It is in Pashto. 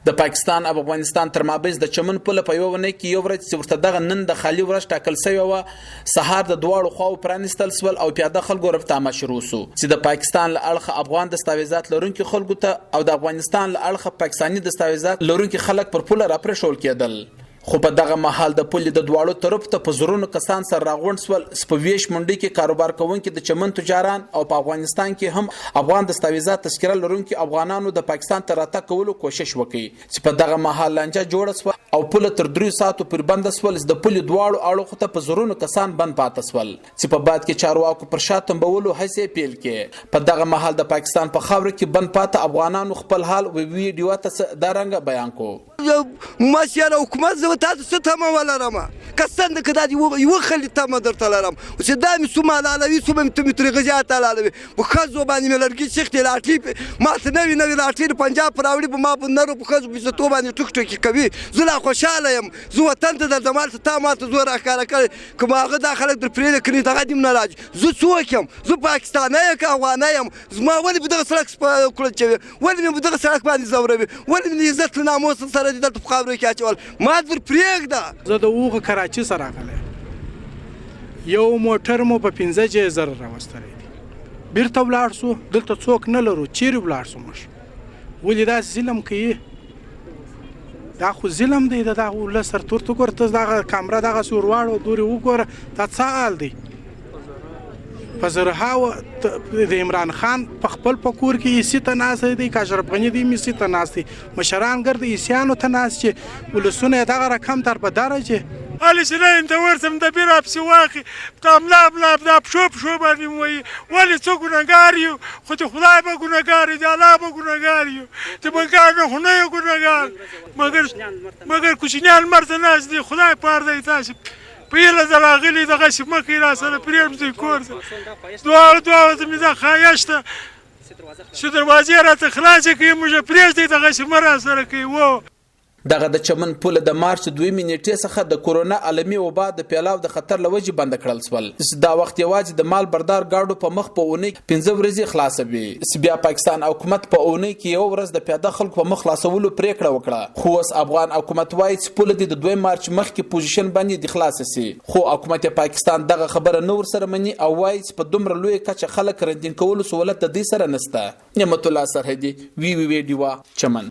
د پاکستان او افغانستان تر مابینځ د چمن پوله په یوه اونۍ کې یو ورځ چې ورته دغه نن د خالي ورځ ټاکل شوې وه، سهار د دواړو خواوو پرانیستل شول او پیاده خلکو رفت آمد شروع شو چې د پاکستان له اړخه افغان دستاویزات لرونکي خلکو ته او د افغانستان له اړخه پاکستاني دستاویزات لرونکي خلک پر پوله راپرېښول کېدل. خو په دغه مهال د پولې د دواړو طرفو ته په زرونو کسان سره راغونډ شول چې په ویش منډۍ کې کاروبار کوونکي د چمن تجاران او په افغانستان کې هم افغان دستاویزات تذکره لرونکي افغانانو د پاکستان ته راتګ کولو کوشش وکړي چې په دغه مهال لانجه جوړه شوه او پوله تر دریو ساعتو پورې بنده شول چې د پولې دواړو اړخو ته په زرونو کسان بند پاته شول چې په بعد کې چارواکو پر شا تمبولو هڅې پیل کړې. په دغه مهال د پاکستان په خاوره کې بند پاته افغانانو خپل حال وي وي ډیوه ته څه دا رنګه بیان کو. مشره حکومت زه تاسو څه تمه ولرم قسم ده که دا یوه خلي تمه درته لرم چې دا مې څومره حلالوي څومره مې ته مې ترې غزیات حلالوي په ښځو باندې مې لرګي سیختې لاټلي ما ته نوې نوې لاټلي د پنجاب راوړي په ما په نرو په ښځو په عزتو باندې ټوک ټوکې کوي. زه لا خوشحاله یم، زه وطن ته درځم، هلته تا ما ته زور راښکاره کړی، که ما هغه دا خلک در پرېږدي که نه دغه دې هم نه راځي. زه څوک یم؟ زه پاکستانی یم که افغانی یم؟ زما ولې په دغه سړک کړل شوي؟ ولې مې په دغه سړک باندې ځوروي؟ ولې مې د عزت له ناموس سره دې دلته په خاورو کې اچول؟ ما در پرېږده. زه د اوغه کراچي څخه راغلی یم، یو موټر مو په 5000 راوستلی دی، بیرته ولاړ شو، دلته څوک نه لرو، چیرې ولاړ شو موږ؟ ولې داسې ظلم کوي؟ دا خو ظلم دی د دغه ولس سره. تور ته ګوره، ته دغه کمره دغسې ور واړوه، دورې وګوره دا څه حال دی. په زرهاو د عمران خان په خپل په کور کې ایسي ته ناست دی، که اشرف غني دی ایسي ته ناست دی، مشران ګرد ایسیانو ته ناست چې ولسونه یې دغه رقم تر په دره چې هلې چې نه یم ته ورسم د بیر راپسې واخلي دا ملا ملا دا پښو پښو باندې مو وایي. ولې څه ګنهګار یو؟ خو د خدای به ګنهګار یو، د الله به ګنهګار یو، د بنګار نه خو نه یو ګنهګار، مګر مګر کوچنیان لمر ته ناست دي. خدای پار دی تاسې په هیله ده راغلي، دغسې مه کوئ راسره، پرېږدئ کور ته. دواړو دواړو ته مې دا خواهش ده چې دروازې راته خلاصې کړئ، موږ پرېږدئ، دغسې مه راسره کوئ. وو. دغه د چمن پوله د مارچ دویمې نېټې څخه د کورونا عالمي وبا د پیلاو د خطر له وجې بنده کړل شول چې دا وخت یوازې د مال بردار ګاډو په مخ په اونۍ کې پنځه ورځې خلاصه وي چې بیا پاکستان حکومت په اونۍ کې یوه ورځ د پیاده خلکو په مخ خلاصولو پرېکړه وکړه خو اوس افغان حکومت وایي چې پوله دې د دویم مارچ مخکې پوزیشن باندې دې خلاصه شي خو حکومت پاکستان دغه خبره نه ورسره مني او وایي چې په دومره لویه کچه خلک کرنټین کولو سهولت د دوی سره نشته. نعمت الله سرحدي، وي وي وي ډیوه، چمن.